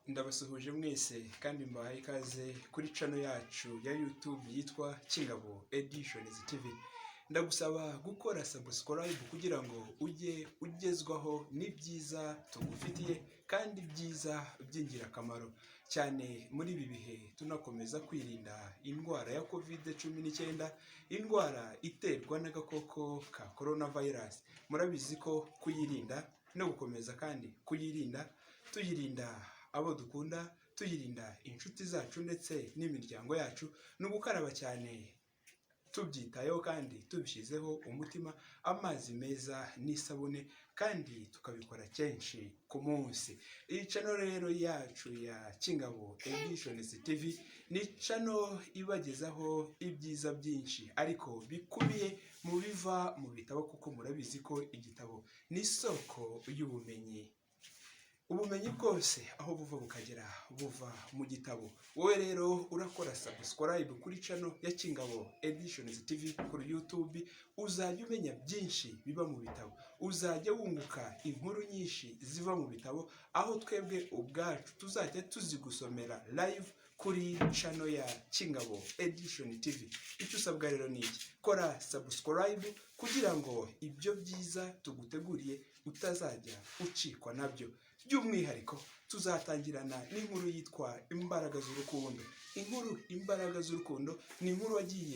Ndabasuhuje mwese kandi mbahaye ikaze kuri channel yacu ya YouTube yitwa Kingabo Editions TV. Ndagusaba gukora subscribe kugira ngo ujye ugezwaho n'ibyiza tugufitiye kandi byiza by'ingirakamaro cyane muri ibi bihe tunakomeza kwirinda indwara ya Covid-19, indwara iterwa n'agakoko ka corona virus. Murabizi ko kuyirinda no gukomeza kandi kuyirinda, tuyirinda abo dukunda, tuyirinda inshuti zacu ndetse n'imiryango yacu, ni ugukaraba cyane tubyitayeho kandi tubishyizeho umutima, amazi meza n'isabune, kandi tukabikora kenshi ku munsi. Iyi channel rero yacu ya Kingabo Editions TV ni channel ibagezaho ibyiza byinshi ariko bikubiye mu biva mu bitabo, kuko murabizi ko igitabo ni isoko y'ubumenyi. Ubumenyi bwose aho buva bukagera buva mu gitabo. Wowe rero urakora subscribe kuri channel ya Kingabo Editions TV kuri YouTube, uzajya umenya byinshi biba mu bitabo, uzajya wunguka inkuru nyinshi ziva mu bitabo, aho twebwe ubwacu tuzajya tuzigusomera live kuri channel ya Kingabo Edition TV. Icyo usabwa rero ni iki? Kora subscribe kugira ngo ibyo byiza tuguteguriye utazajya ucikwa nabyo. By'umwihariko tuzatangirana n'inkuru yitwa Imbaraga z'Urukundo. Inkuru Imbaraga z'Urukundo ni inkuru wagiye